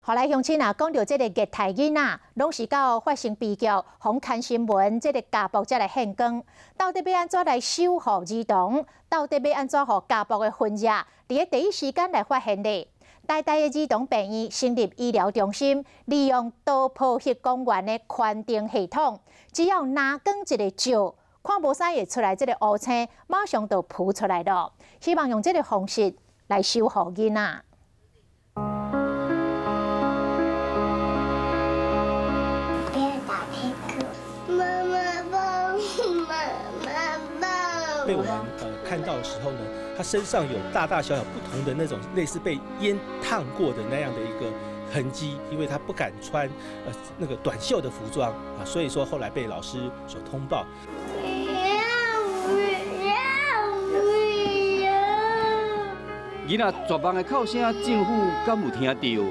後來鄉親啊，講著這个虐待囡仔，攏是到發生悲劇，予看新聞，這个家暴才來現光。到底欲按怎來守護兒童？到底欲按怎予家暴的痕跡，佇咧第一時間來發現呢？台大的兒童病院成立醫療中心，利用多波束光源的環定系統，只要拿光一个照，看無啥會出來，這个烏青馬上就浮出來了。希望用這个方式來守護囡仔。不要打屁股，媽媽抱，媽媽抱。被我們看到的時候呢，他身上有大大小小不同的那種類似被煙燙過的那樣的一個痕跡，因為他不敢穿那個短袖的服裝啊，所以說後來被老師所通報。不要不要不要！囡仔絕望的哭聲，政府敢有聽著？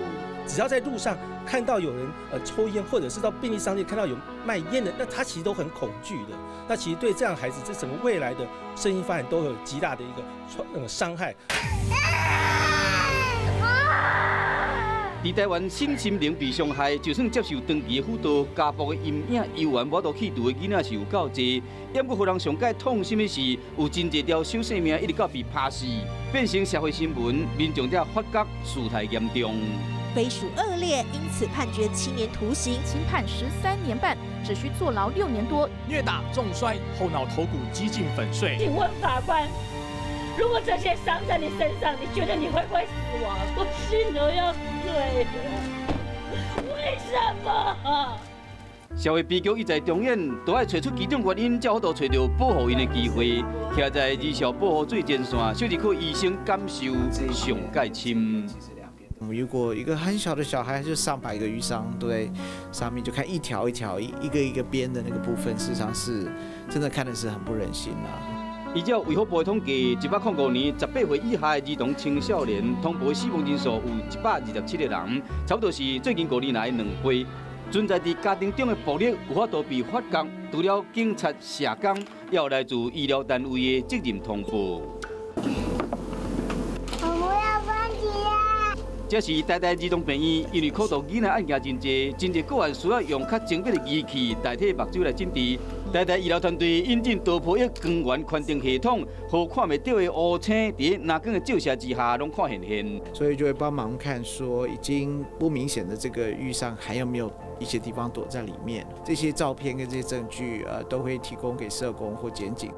只要在路上看到有人抽煙，或者是到便利商店看到有賣煙的，那他其實都很恐懼的。那其實對這樣孩子，這整個未來的身心發展都有極大的一個那個傷害。佇台灣身心靈被傷害，就算接受長期輔導，家暴的陰影猶原無法度去除的囡仔是有夠濟。不過，予人上蓋痛心的是，有真濟條小生命一直到被拍死，變成社會新聞，民眾才發覺事態嚴重。非屬惡劣，因此判決7年徒刑，輕判13年半，只需坐牢6年多。虐打、重摔，後腦頭骨幾近粉碎。請問法官，如果這些傷在你身上，你覺得你會不會死亡？我心都要碎了，為什麼？社會悲劇一再重演，都愛揣出其中原因，才有法度揣著保護𪜶的機會。徛在兒少保護最前線，小兒科醫生感受上蓋深。我們遇過一個很小的小孩，就上百個瘀傷都在上面，就看一條一條、一個一個邊的那個部分，事實上是真的看的是很不忍心啦。依照衛福部的統計，105年18歲以下的兒童青少年，通報死亡人數有127個人，差不多是最近5年來2倍。存在佇家庭中的暴力有法度被發覺，除了警察、社工，也有來自醫療單位的責任通報。這是台大兒童病院，因為苦毒囡仔案件真濟，真濟個案需要用較精密的儀器代替目睭來診治。台大醫療團隊引進多波束光源環定系統，予看袂著的烏青，佇藍光的照射之下，攏看現現。所以就會幫忙看，說已經不明顯的這個瘀傷，還有沒有一些地方躲在裡面？這些照片跟這些證據，都會提供給社工或檢警。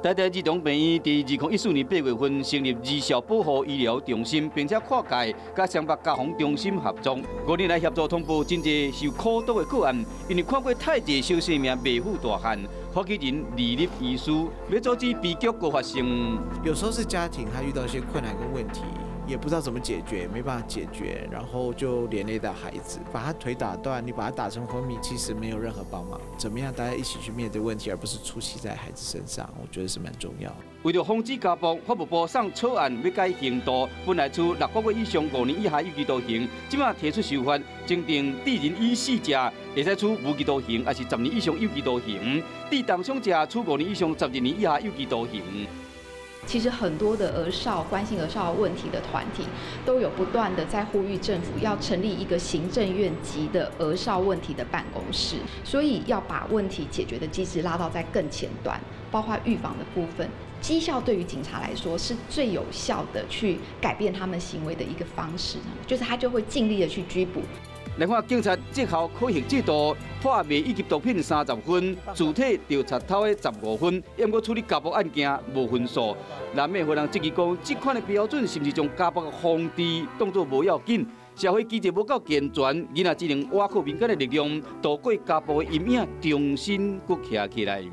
台大兒童病院佇2014年8月份成立兒少保護醫療中心，並且跨界佮雙北家防中心合作，5年來協助通報真濟受苦毒的個案，因為看過太濟小生命未付大漢，發起人李立醫師欲阻止悲劇閣發生。有時候是家庭他遇到一些困難跟問題，也不知道怎麼解決，沒辦法解決，然後就連累到孩子，把他腿打斷，你把他打成昏迷，其實沒有任何幫忙。怎麼樣，大家一起去面對問題，而不是出氣在孩子身上，我覺得是蠻重要。為著防止家暴，法務部送草案欲改刑度，本來處6個月以上5年以下有期徒刑，這馬提出修法，增訂致人於死者，會使處無期徒刑，抑是10年以上有期徒刑；致重傷者處5年以上12年以下有期徒刑。其實很多的兒少關心兒少問題的團體，都有不斷的在呼籲政府要成立一個行政院級的兒少問題的辦公室，所以要把問題解決的機制拉到在更前端，包括預防的部分。績效對於警察來說是最有效的去改變他們行為的一個方式，就是他就會盡力的去拘捕。來看警察績效考核制度，破賣以及毒品30分，自體著賊偷的15分，毋過處理家暴案件無分數。難免予人質疑講，這款的標準是毋是將家暴的防治當作無要緊？社會機制無夠健全，囡仔只能倚靠民間的力量，渡過家暴的陰影，重新閣徛起來。